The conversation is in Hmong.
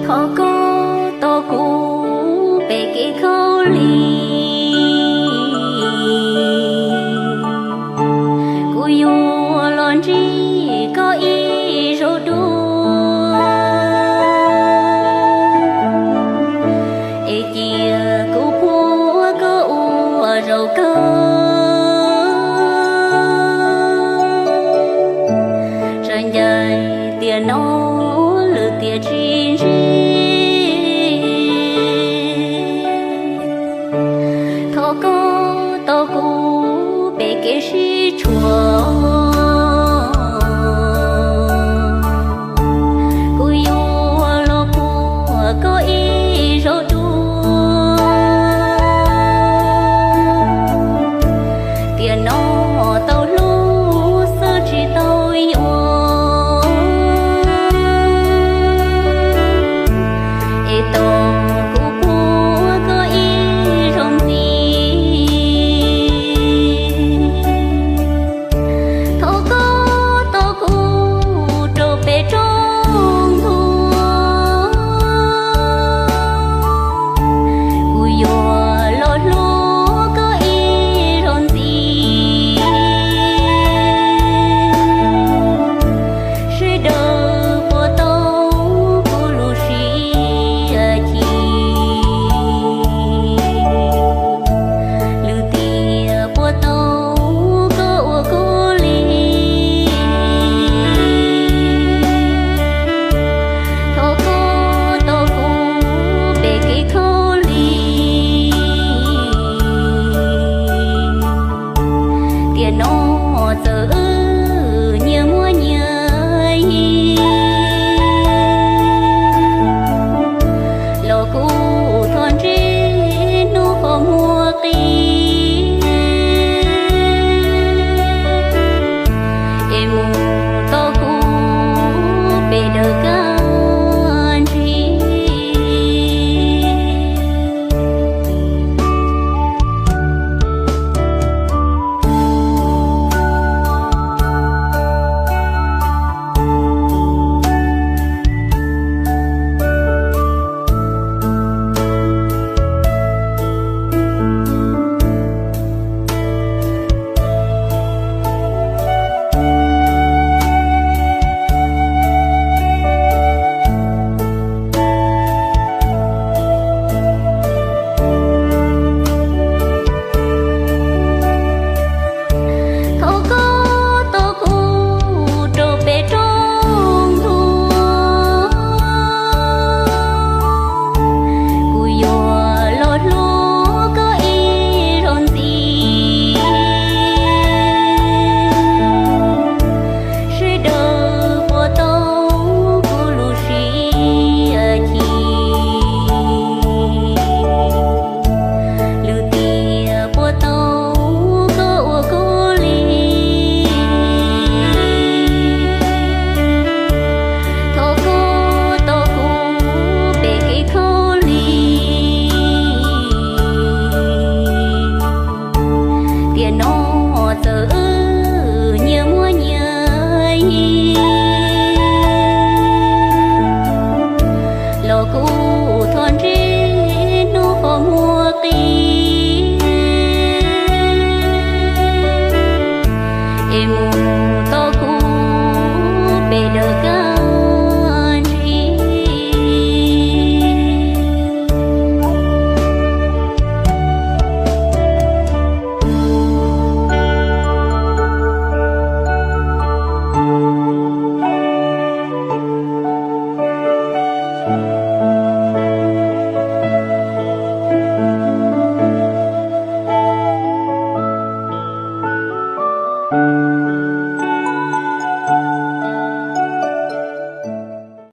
Thov koj tos kuv pem kev khaub lig, kuv yuav los ntsib koj ib zaug dua, es cia kuv puab koj ua zaum kawg. Txawm ncaim tiam no lwm tiam tsis ntsib, thov koj tos kuv pem kev sib tshuam, kuv yuav los puag koj ib zaug dua, tiam no tau hlub xwb tsis tau yuav, es tos kuv puag koj ib zaug ntxiv. Thov koj tos kuv rau pem roob ntug, kuv yuav los hlub koj ib zaug ntxiv, sawv daws puas tau kuv lub siab ci, lwm tiam puas tau koj ua koj li. Thov koj tos kuv pem kev khaub lig, tiam no txawm wb nyias muaj nyias yig, los kuv thov ntsib hnub qhov muag qis, es mus tos kuv pem dawm kab ntsig. Thov koj tos kuv rau pem roob ntug, kuv yuav los hlub koj ib zaug ntxiv, sawv daws puas tau kuv lub siab ci, lwm tiam puas tau koj ua koj li. Thov koj tos kuv pem kev khaub lig, tiam no txawm wb nyias muaj nyias yig, los kuv thov ntsib hnub qhov muag qis,